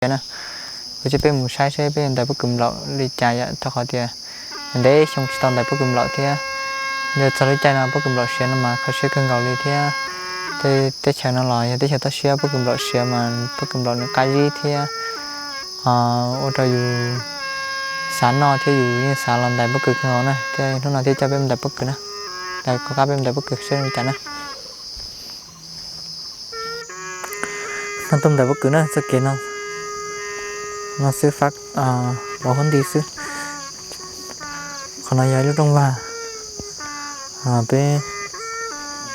siav na. Kuv coj peb mus saib seb peb ntais pob kws nplaum li cas yom, rau qhov tias ntev xyoo tsis tau ntais pob kws nplaum thiab. Yog txog lub caij no pob kws nplaum siav no mas kho siab kawg nkaus li thiab. Tej teb chaws no los yog teb chaws toj siab, pob kws nplaum siav mas pob kws nplaum nws qab zib thiab ua rau yus xav noj thiab yus yeej xav los ntais pob kws kawg nkaus na. Thiab hnub no thiaj coj peb mus ntais pob kws na, kom qab peb mus ntais pob kws seb li cas na. No tuaj ntais pob kws na, txoj kev no, no xwb fab, pov huab nti xwb. Qhov no yog ib lub rooj vag,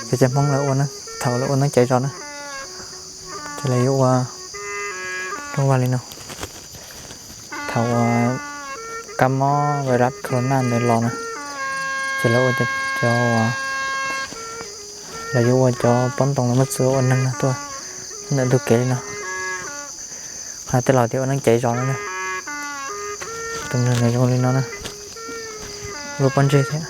peb cov Hmoob lawv ua na, thaum lawv ua neeb caiv zos na, ces lawv yuav ua rooj vag li no. Thaum uas kab mob virus corona ntawd los na, ces lawv ua cov, lawv yuav ua cov pob ntoo los muab txwv ua neeg no tuaj ntawm ntug kev li no. Ho tej laus tias ua neeb caiv zos no na. Tus neeg ntawd zoo li no na, lub pob ntseg thiab.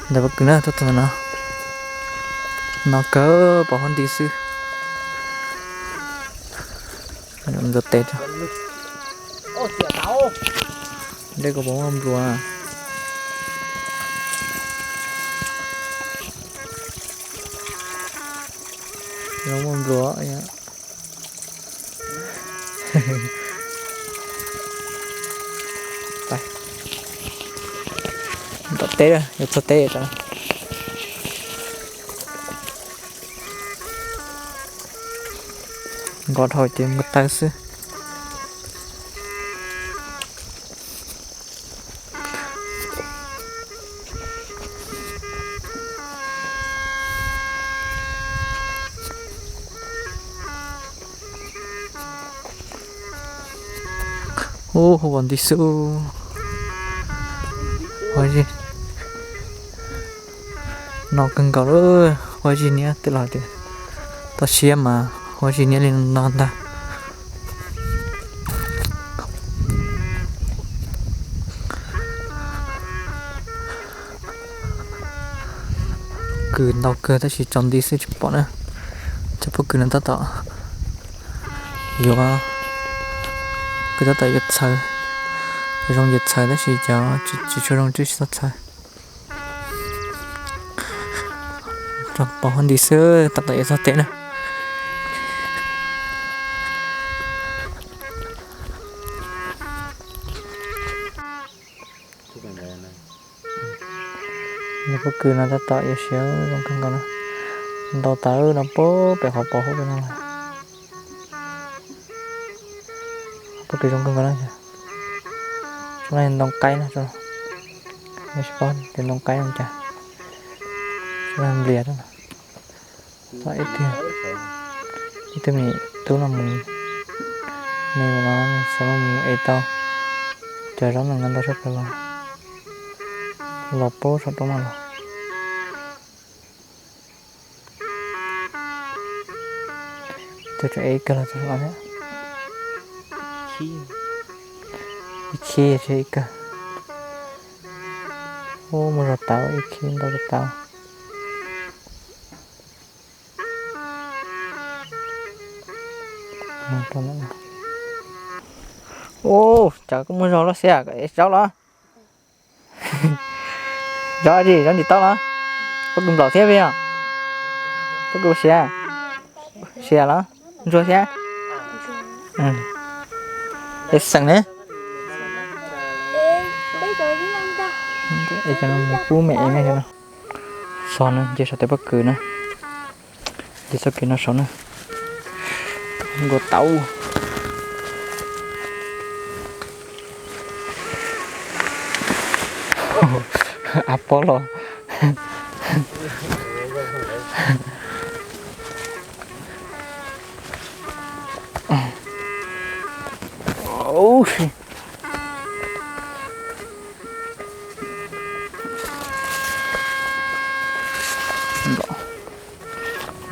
Ntais pob kws na, tuaj txog ntawm no, no kawg pov huab nti xwb. Ntxuav tes tso. Dej koj puas muaj nplua? Zoo muaj nplua. Tom teb, yuav txog teb. Nkos dhau ces npua taw xwb. Ub, huv nti xwb. Huab zig, no kawg nkaus lawm. Huab zig niab, tej laus tias toj siab mas huab zig niab li no ntag. Kws ntau kawg tab sis tsaus nti xwb tsis pom na. Cov pob kws no tab tom yuav, kws tab tom yuav txhawv, zoo yuav txhawv tab sis cov tsis tshua zoo twb tsis txhob txhawv. Pov huab nti xwb, tab tom yuav txog teb na. Pob kws no tab tom yuav siav zoo kawg nkaus na. Ntau tas no pem qhov pov huab pem no. Pob kws zoo kawg nkaus na. Tsob no ntoo qaib na, tsis paub tias ntoo qaib zoo cas. Tsob no nplias. Ib tug, ib tug me tub no mus, me no xav mus ev tau cov zaub no ntau tshaj plaws los, los pub saum roob no los. Tus tseem ev ib kawg los txog no thiab. Ib khib tsis ib kawg. Ub, muaj zog tawv, ib khib ntau zog tawv. Ub, cas koj muaj zog loj xiab, koj ev zaub los? Zaub dab tsi, zaub ntim taub los? Pob kws nplaum thiab peb yog? Pob kws siav, siav los? Ntsuag thiab? Ev xeem ne. Pub me ev no. Xog na, nce saum tej pob kws na. Nce txoj kev no saud na. Nkaus tau. Av pob los.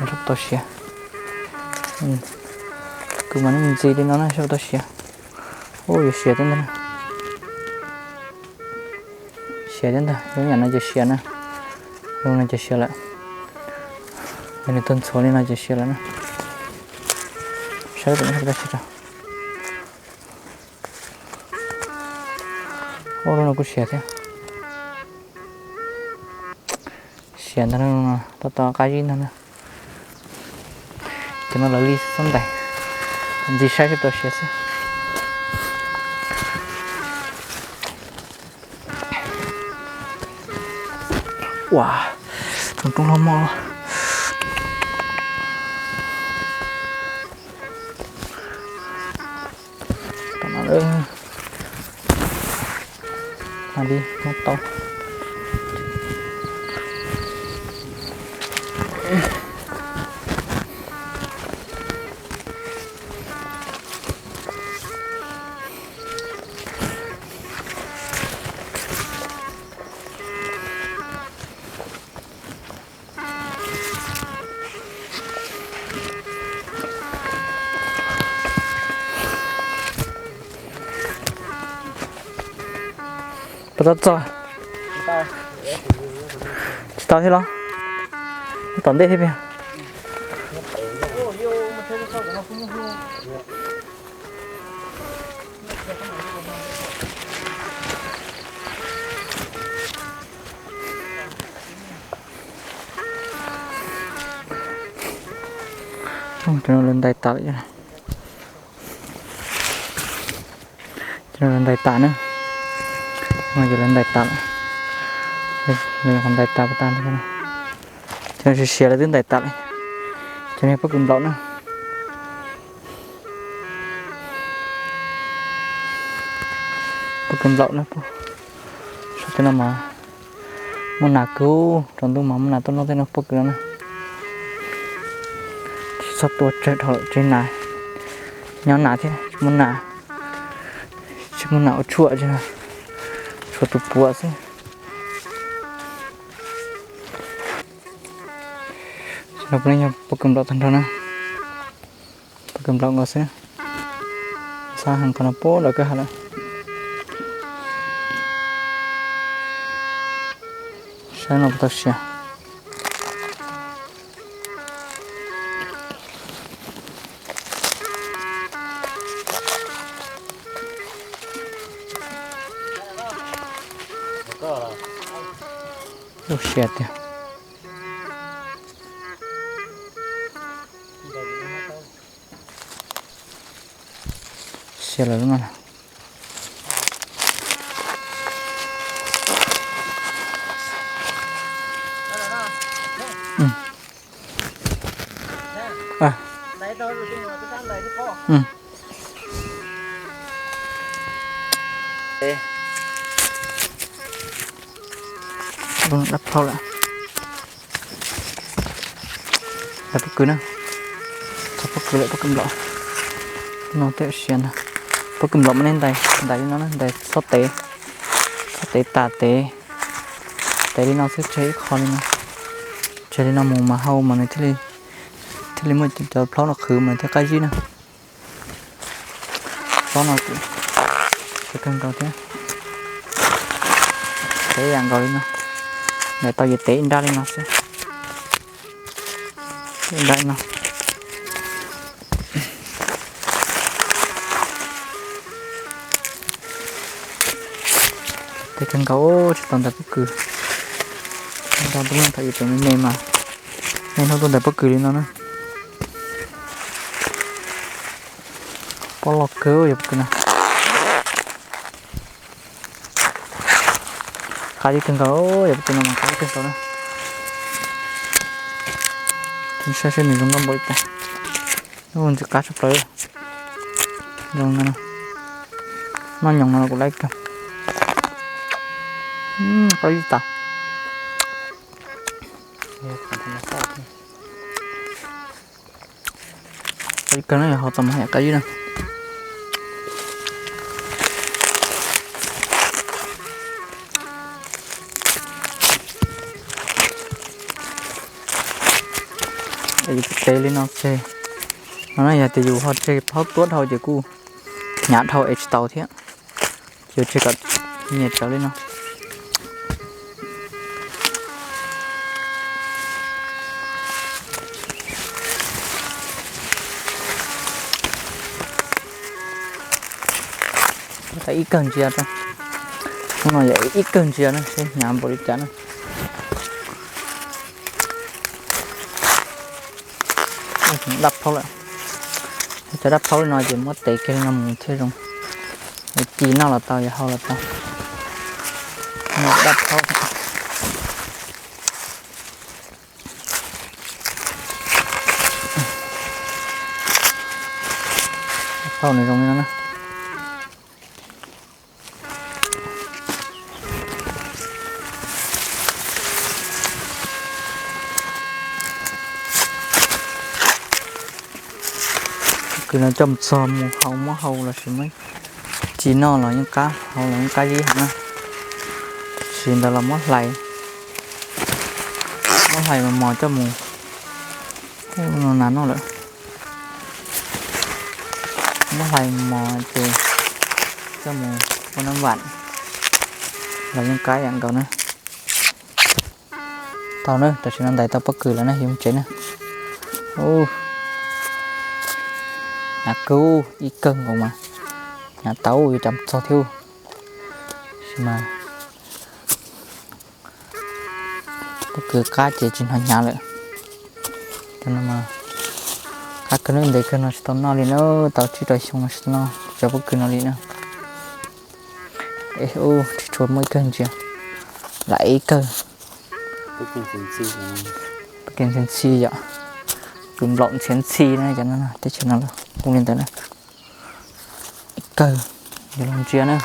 Sab tau siav. Kuv mas ntxi li no na, sab tau siav. Ub, yuav siav thiab ntag. Siav thiab ntag, lub yam no ces siav na. Lub no ces siav lawm. Yog nws tuag ntxhuav li no ces siav lawm na. Saib, ub, lub no kuj siav thiab. Siav ntag, tab tom qab zib ntag na. Cov no lawv li xab ntais, ntxi saib seb puas siav xwb. Ua, rooj roob hlob mog. Tom no lawm. Mas li muab tau. Puas tau txog? Tsis tau thiab los? Tom ntej thiab tiag. Cov no lawv ntais tas lawm. Cov no lawv ntais tas na. Cov no lawv ntais tas lawm. Lawv nyuam qhuav ntais tas puas tas ntag. Cov no siav siav lawv twb ntais tas lawm. Cov no pob kws nplaum na. Pob kws nplaum na. Saib tej no mas muaj nas kawg, tsaus ntuj mas muaj nas tuaj noj tej no pob kws no na. Tsis txhob tua tsawg dhau lawm, tsis nas, nyob nas thiab tsis muaj nas, tsis muaj nas ua tshuaj, tshuav tus puav xwb. Pob kws nplaum tag nrho na. Pob kws nplaum nkaus xwb. Xab heev qhov no puag nram kwj ha lawm. Saib no puas tau siav. Ub, siav tiag. Siav lawm lub no na. Dab phauj lawm. Ntais pob kws na. Txog pob kws lawm, pob kws nplaum. No tej siav ntag. Pob kws nplaum mas nej ntais, ntais li no na, ntais txhob tev, txhob tev tas tev, tev li no xwb tseg ib qho li no. Tseg li no mus mas hau mas nws thiaj li muaj cov plaub no qhwv mas nws thiaj qab zib na. Plaub no kuj siav kawg nkaus thiab. Tev ib yam nkaus li no. Ntais tau ces tev ib nrab li no xwb. Ib nrab li no. Tev kawg nkaus, tsis tau ntais pob kws. Nrog tus neeg tham yus tus me me mas, nej hnub tuaj ntais pob kws li no na. Pob loj kawg yog pob kws no. Qab zib kawg nkaus, yog pob kws no mas qab zib kawg nkaus na. Saib seb nws zoo nkauj npaum li cas. Ntxim qab tshaj plaws. Zoo no, noj nyoos no los kuj laib kawg. Qab zib tas. Qab zib kawg na, yog hau txog mas yam qab zib na. Yus tev li no xwb. No na, yog tias yus ho tseg plaub tuab dhau ces kuj Hnyav dhau es tsis tau thiab. Ces tseg kom nyias tsawv li no. Tau ib kawg ntsia rau. Hnub no yog ib kawg ntsia na, seb hnyav npaum li cas na. Daj phaub lawm. Cov daj phaub li no ces muab tev kiag li no mus thiaj zoo. Ci noj los tau, yog hau los tau. Daj phaub. Daj phaub nws zoo li no na. Kws no coj mus txog mus hau muab hau los sis muab ci noj los yeej qab, hau los yeej qab zib heev na. Tab sis ntawd los muab hlais, muab hlais mos mos coj mus, nas noj lawm. Muab hlais mos ces coj mus ua nab vam los yeej qab yam nkaus na. Tau na, tam sim no ntais tau pob kws lawm na, yuav mus tsev na. Hnyav kawg, ib kawg nkaus mas hnyav tau yuav cas txog thiab. Tab sis mas pob kws qab ces tsis hnov hnyav lawm. Cov no mas qab kawg, ntev kawg no tsis tau noj li na, tau tsib rau xyoo no tsis tau noj cov pob kws no li na. Ub, tsis tshua muaj ib kawg ntsia, lam ib kawg. Pob kws ntxhi yom, kws nplaum ntxhiav ntxhi na, cov no teb chaws no lawv hu li ntawd na. Ib kawg, yuav los ntsia na.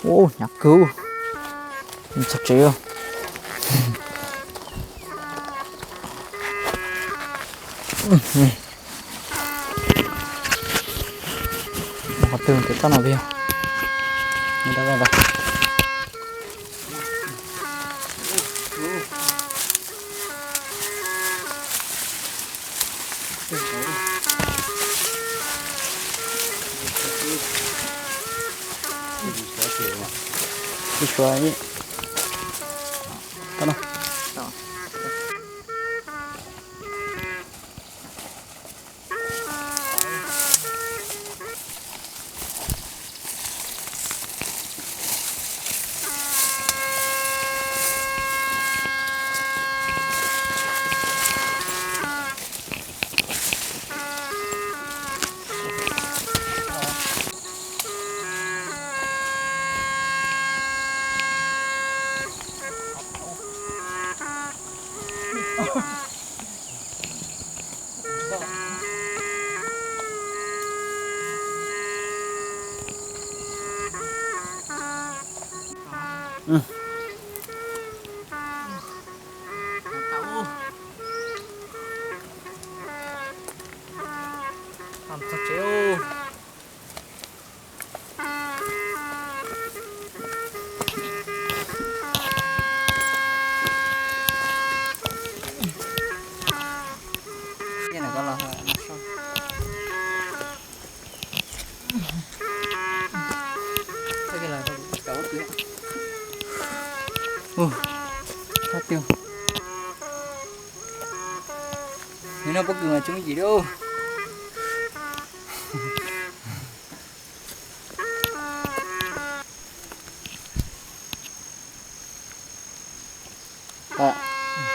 Ub, hnyav kawg, txog tsev. Qhov twg tes toj no peb yog. Ub, sab twg. Nws noj pob kws mas coob yim li.